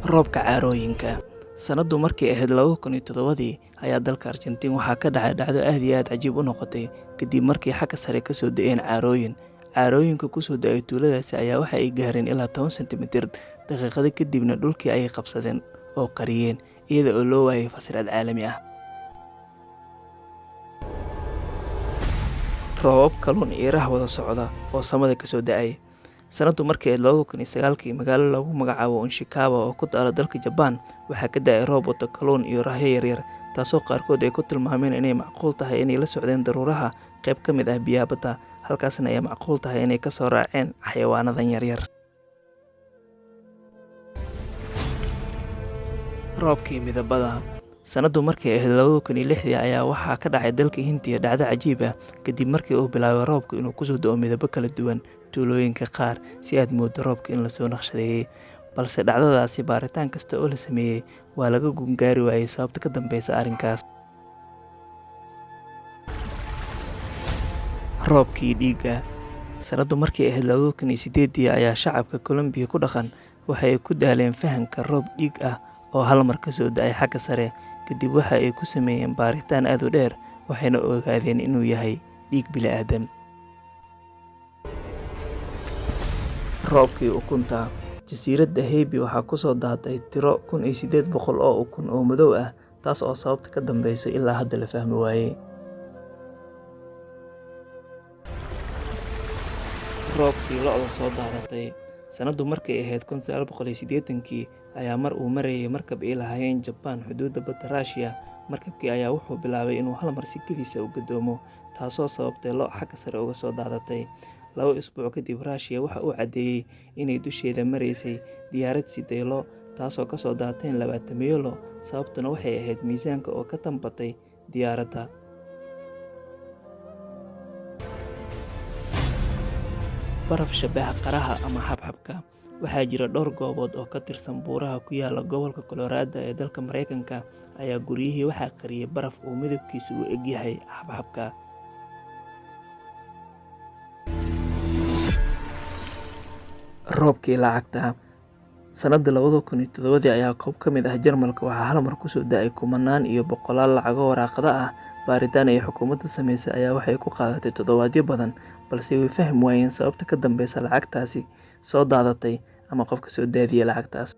Roobka caarooyinka. Sanadu markay ahayd 2007dii ayaa dalka Argentina waxaa ka dhacay dhacdo aad iyo aad cajiib u noqotay kadib markii xagga sare ka soo da'een caarooyin. Caarooyinka ku soo da'ay tuuladaasi ayaa waxa ay gaareen ilaa 10 sentimitir, daqiiqado kadibna dhulkii ayay qabsadeen oo qariyeen, iyada oo loo waayay fasiraad caalami ah. Roobab kalluun iyo rah wada socda oo samada ka soo da'ay. Sanadu markii ahayd 2009kii, magaalo lagu magacaabo Onshikawa oo ku taala dalka Jabaan waxaa ka da'ay roob wato kalluun iyo rahyo yaryar, taasoo qaarkood ay ku tilmaameen inay macquul tahay inay la socdeen daruuraha qayb ka mid ah biyaha badda, halkaasna ay macquul tahay inay ka soo raaceen xayawaanadan yaryar. Roobkii midabada. Sanadu markay ahayd 2006dii ayaa waxaa ka dhacay dalka Hindiya dhacdo cajiib ah kadib markii uu bilaabay roobku inuu kusoo da'o midabo kala duwan tuulooyinka qaar, si aad moodo roobka in lasoo naqshadeeyay. Balse dhacdadaasi baaritaan kasta oo la sameeyay waa laga gungaari waayay sababta ka dambeysa arrinkaas. Roobkii dhiigga. Sanadu markay ahayd 2008dii ayaa shacabka Colombia ku dhaqan waxa ay ku daaleen fahanka roob dhiig ah oo hal mar ka soo da'ay xagga sare. Kadib waxa ay ku sameeyeen baaritaan aad u dheer, waxayna ogaadeen inuu yahay dhiig bini'aadan. Roobkii ukunta. Jasiiradda Haiti waxaa ku soo daatay tiro 1800 oo ukun oo madow ah, taas oo sababta ka dambeysa ilaa hadda la fahmi waayay. Roobkii lo'da soo daadatay. Sanadu markay ahayd 1980kii ayaa mar uu marayay markab ay lahaayeen Jabaan xuduudda badda Russia, markabkii ayaa wuxuu bilaabay inuu hal mar si kedis ah u gadoomo, taasoo sababtay lo' xagga sare uga soo daadatay. 2 isbuuc kadib, Russia waxa uu caddeeyay inay dusheeda maraysay diyaarad siday lo', taasoo ka soo daateen 20 lo', sababtuna waxay ahayd miisaanka oo ka tanbatay diyaaradda. Baraf shabaha qaraha ama xabxabka. Waxaa jira dhowr goobood oo ka tirsan buuraha ku yaala gobolka Colorado ee dalka Mareykanka ayaa guryihii waxaa qariyay baraf uu midabkiisu u eg yahay xabxabka. Roobkii lacagta. Sanada 2007dii ayaa koob ka mid ah Jarmalka waxaa hal mar kusoo da'ay kumanaan iyo boqolaal lacago waraaqada ah. Baaritaan ay xukuumadda samaysay ayaa waxay ku qaadatay toddobaadyo badan, balse way fahmi waayeen sababta ka dambeysa lacagtaasi soo daadatay ama qofka soo daadiyay lacagtaas.